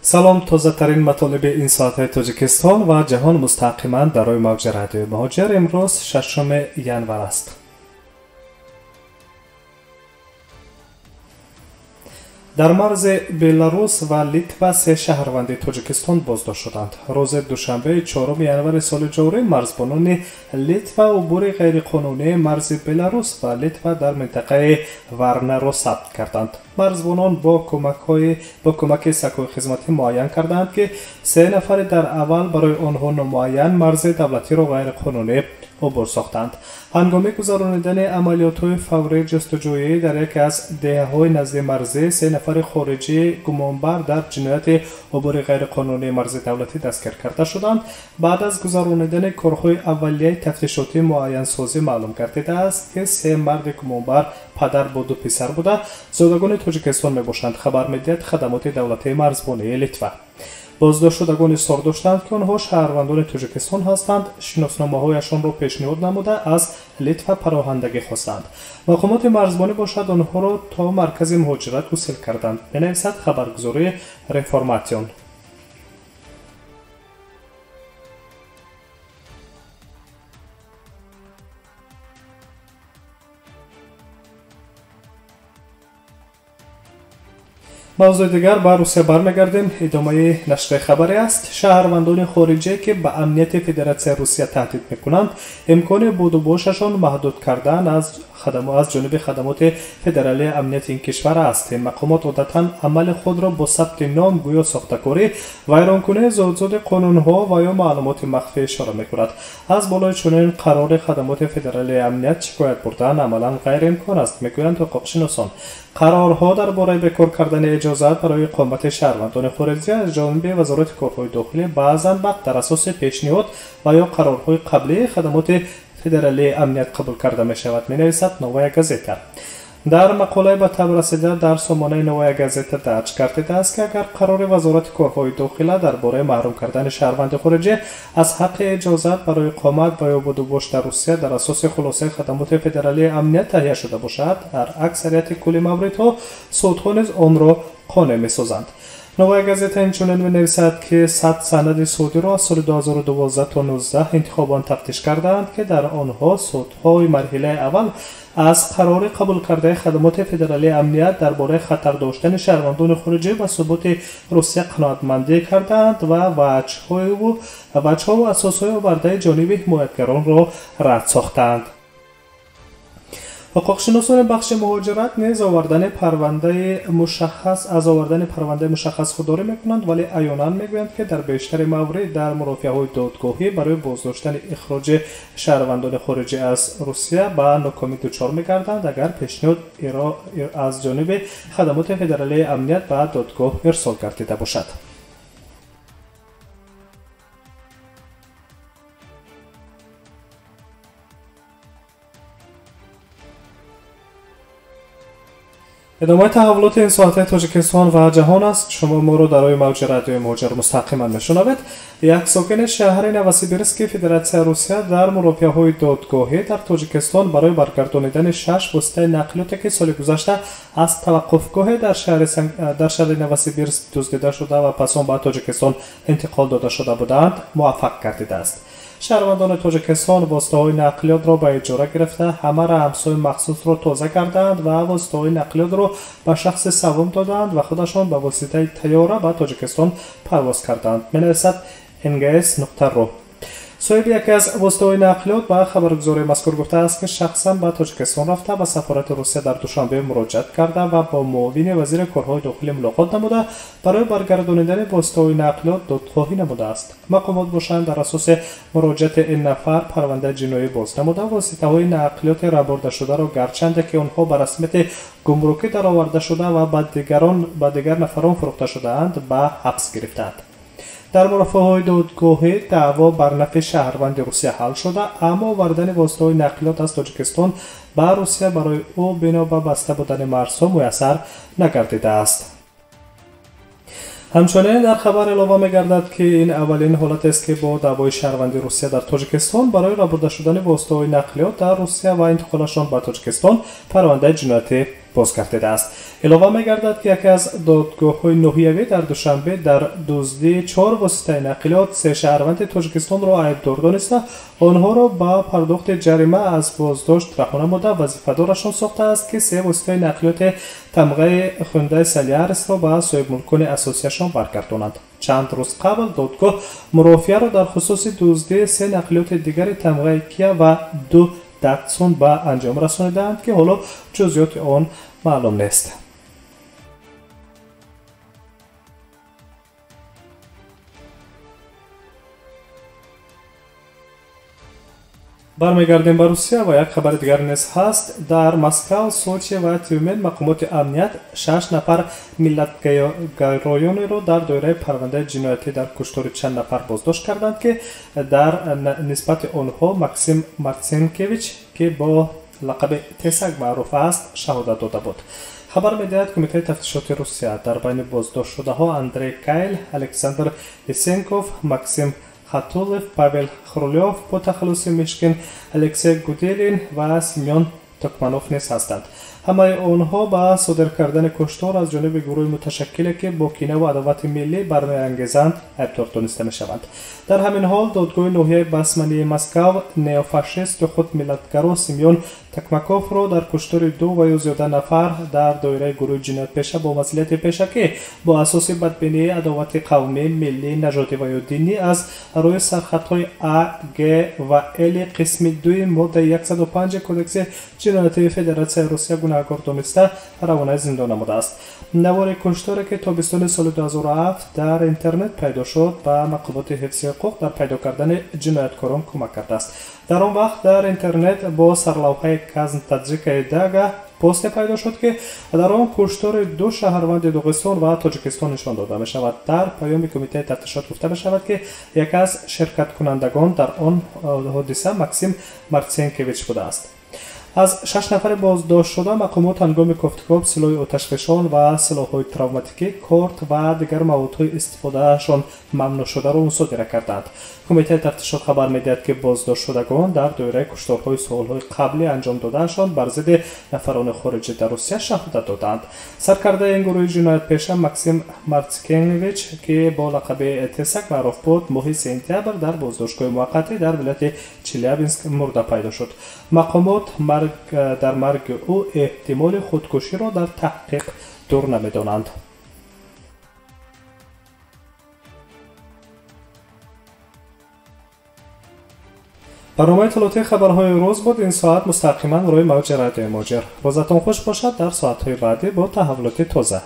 Салом, тозатарин матолиби ин соатҳои Тоҷикистон ва ҷаҳон мустақиман дар рӯи мавҷи радиои Муҳоҷир. Имрӯз 6 январ аст. Дар марзи Беларус ва Литва се шаҳрванди Тоҷикистон боздошт шуданд. Рӯзи душанбеи 4 январи соли ҷорӣ марзбонони Литва убури ғайриқонунии марзи Беларус ва Литва дар минтақаи Варнаро сабт карданд. Марзбонон бо кӯмаки сагҳои хизматӣ муайян карданд, ки се нафари дар аввал барои онҳо номуайян марзи давлатиро ғайриқонунӣ убур сохтанд. Ҳангоми гузаронидани амалиётҳои фаврии ҷустуҷӯӣ дар яке аз деҳаҳои назди марзӣ се нафари хориҷӣ гумонбар дар ҷинояти убури ғайриқонунии марзи давлатӣ дастгир карда шуданд. Баъд аз гузаронидани корҳои аввалияи тафтишотӣ муайянсозӣ маълум гардидааст, ки се марди гумонбар падар бо ду писар буда, зодагони Тоҷикистон мебошанд, хабар медиҳад хадамоти давлатии марзбонии Литва. Боздоштшудагон изҳор доштанд, ки онҳо шаҳрвандони Тоҷикистон ҳастанд, шиносномаҳояшонро пешниҳод намуда аз Литва паноҳандагӣ хостанд. Мақомоти марзбонӣ бошад онҳоро то маркази муҳоҷират гусел карданд, менависад хабаргузории Реформатион. Мавзӯи дигар, ба Русия бармегардем. Идомаи нашри хабаре аст. Шаҳрвандони хориҷие, ки ба амнияти Федератсияи Русия таҳдид мекунанд, имкони будубошашон маҳдуд кардан аз ҷониби хадамоти федералии амнияти ин кишвар аст. Ин мақомот одатан амали худро бо сабти ном, гӯё сохтакорӣ, вайронкунии зудзуди қонунҳо ва ё маълумоти махфӣ ишора мекунад. Аз болои чунин қарори хадамоти федералии амният шикоят бурдан амалан ғайриимкон аст, мегӯянд ҳуқуқшиносон. Қарорҳо дар бораи бекор кардани иҷозат барои иқомати шаҳрвандони хориҷӣ аз ҷониби Вазорати корҳои дохилӣ баъзан вақт дар асоси пешниҳод ва ё қарорҳои қаблии хадамоти федералии амният қабул карда мешавад, менависад Новая газета. Дар мақолаи ба таб расида дар сомонаи Новая газета дарҷ гардидааст, ки агар қарори Вазорати корҳои дохила дар бораи маҳрум кардани шаҳрванди хориҷӣ аз ҳаққи иҷозат барои иқомат ва ё будубош дар Русия дар асоси хулосаи хадамоти федералии амният таҳия шуда бошад, дар аксарияти кулли мавридҳо судҳо низ онро қонеъ месозанд. Новая газета инчунин менависад, ки 100 санади судиро аз соли 2012 то 19 интихобон тафтиш кардаанд, ки дар онҳо судҳои марҳилаи аввал аз қарори қабулкардаи хадамоти федералии амният дар бораи хатар доштани шаҳрвандони хориҷӣ ба суботи Русия қаноатмандӣ кардаанд ва ваҷҳову асосҳои овардаи ҷониби ҳимоятгаронро рад сохтаанд. Ҳуқуқшиносони бахши муҳоҷират низ овардани парвандаи мушаххас худдорӣ мекунанд, вале аёнан мегӯянд, ки дар бештари маврид дар мурофиаҳои додгоҳӣ барои боздоштани ихроҷи шаҳрвандони хориҷӣ аз Русия ба нокомӣ дучор мегарданд, агар пешниҳод аз ҷониби хадамоти федералии амният ба додгоҳ ирсол гардида бошад. Идомаи таҳаввулоти ин соатаи Тоҷикистон ва ҷаҳон аст. Шумо моро дар рӯи мавҷи радиои Муҳоҷир мустақиман мешунавед. Як сокини шаҳри Новосибирски Федератсияи Русия дар мурофиаҳои додгоҳӣ дар Тоҷикистон барои баргардонидани 6 воситаи нақлиёте, ки соли гузашта аз таваққуфгоҳе дар шаҳри Новосибирск дуздида шуда ва пас он ба Тоҷикистон интиқол дода шуда буданд, муваффақ гардидааст. Шаҳрвандони Тоҷикистон воситаҳои нақлиётро ба иҷора гирифта, ҳама рамзҳои махсусро тоза карданд ва воситаҳои нақлиётро ба шахси севум доданд ва худашон ба воситаи тайёра ба Тоҷикистон парвоз карданд, менависад ngs.ru. Соҳиби яке аз воситаҳои нақлиёт ба хабаргузории мазкур гуфтааст, ки шахсан ба Тоҷикистон рафта, ба сафорати Русия дар Душанбе муроҷиат карда ва бо муовини вазири корҳои дохилӣ мулоқот намуда, барои баргардонидани воситаҳои нақлиёт додхоҳӣ намудааст. Мақомот бошанд дар асоси муроҷиати ин нафар парвандаи ҷиноӣ боз намуда, воситаҳои нақлиёти рабурдашударо, гарчанде ки онҳо ба расмияти гумрукӣ дароварда шуда ва ба дигар нафарон фурӯхта шудаанд, ба ҳабс гирифтаанд. Дар мурофиаҳои додгоҳӣ даъво бар нафъи шаҳрванди Русия ҳал шуда, аммо овардани воситаҳои нақлиёт аз Тоҷикистон ба Русия барои ӯ бино ба баста будани марзҳо муяссар нагардидааст. Ҳамчунин дар хабар илова мегардад, ки ин аввалин ҳолатест, ки бо даъвои шаҳрванди Русия дар Тоҷикистон барои рабурда шудани воситаҳои нақлиёт дар Русия ва интиқолашон ба Тоҷикистон парвандаи ҷиноятӣ бозгардидааст. Илова мегардад, ки яке аз додгоҳҳои ноҳиявӣ дар Душанбе дар дуздии 4 воситаи нақлиёт 3 шаҳрванди Тоҷикистонро айбдор дониста, онҳоро ба пардохти ҷарима аз боздошт раҳо намуда, вазифадорашон сохтааст, ки 3 воситаи нақлиёти тамғаи Хюндай Солярисро ба соҳибмулкони асосияшон баргардонанд. Чанд рӯз қабл додгоҳ мурофиаро дар хусуси дуздии 3 нақлиёти дигари тамғаи Кия ва 2 Датсун ба анҷом расонидаанд, ки ҳоло ҷузъиёти он маълум нест. Бармегардем ба Русия ва як хабари дигар низ ҳаст. Дар Москав, Сочи ва Тюмен мақомоти амният 6 нафар миллатгароёнеро дар доираи парвандаи ҷиноятӣ дар куштори чанд нафар боздошт карданд, ки дар нисбати онҳо Максим Марцинкевич, ки бо лақаби Тесак маъруф аст, шаҳодат дода буд. Хабар медиҳад Кумитаи тафтишоти Русия. Дар байни боздоштшудаҳо Андрей Кайл, Александр Лисенков, Максим Хатулов, Павел Хрулёв бо тахаллуси Мишкин, Алексей Гуделин ва Семён Токманов низ ҳастанд. Ҳамаи онҳо ба содир кардани куштор аз ҷониби гурӯҳи муташаккиле, ки бо кина ва адовати миллӣ бармеангезанд, айбдор дониста мешаванд. Дар ҳамин ҳол додгоҳи ноҳияи Басмании Москав неофашисту худ миллатгаро Семён Токмаковро дар куштори 2 ва ё зиёда нафар дар доираи гурӯҳи ҷиноятпеша бо масъулияти пешакӣ бо асоси бадбинии адовати қавмӣ, миллӣ, нажодӣ ва ё динӣ аз рӯи сархатҳои А, Г ва Л қисми 2 моддаи 105 Кодекси ҷиноятии Федератсияи Русия гунаҳкор дониста равонаи зиндон намудааст. Навори кушторе, ки тобистони соли 2007 дар интернет пайдо шуд, ба мақомоти ҳифзи ҳуқуқ дар пайдо кардани ҷинояткорон кӯмак кардааст. Дар он вақт дар интернет бо сарлавҳаи «Казн таджика и дага» посте пайдо шуд, ки дар он куштори 2 шаҳрванди Доғистон ва Тоҷикистон нишон дода мешавад. Дар паёми Кумитаи тафтишот гуфта мешавад, ки яке аз ширкаткунандагон дар он ҳодиса Максим Марцинкевич будааст. Аз 6 нафари боздоштшуда мақомот ҳангоми кофтукоб силоҳи оташфишон ва силоҳҳои травматикӣ, корт ва дигар маводҳои истифодаашон мамнӯъшударо мусодира карданд. Кумитаи тафтишот хабар медиҳад, ки боздоштшудагон дар доираи кушторҳои солҳои қаблӣ анҷом додаашон бар зидди нафарони хориҷӣ дар Русия шаҳодат доданд. Саркардаи ин гурӯҳи ҷиноятпеша Максим Марцинкевич, ки бо лақаби Тесак маъруф буд, моҳи сентябр дар боздоштгоҳи муваққатӣ дар вилояти Челябинск мурда пайдо шуд. Мақомот дар марги ӯ эҳтимоли худкуширо дар таҳқиқ дур намедонанд. Барномаи иттилоотии хабарҳои рӯз буд. Ин соат мустақиман рӯи мавҷи радиои Муҳоҷир. Рӯзатон хуш бошад. Дар соатҳои баъдӣ бо таҳаввулоти тоза.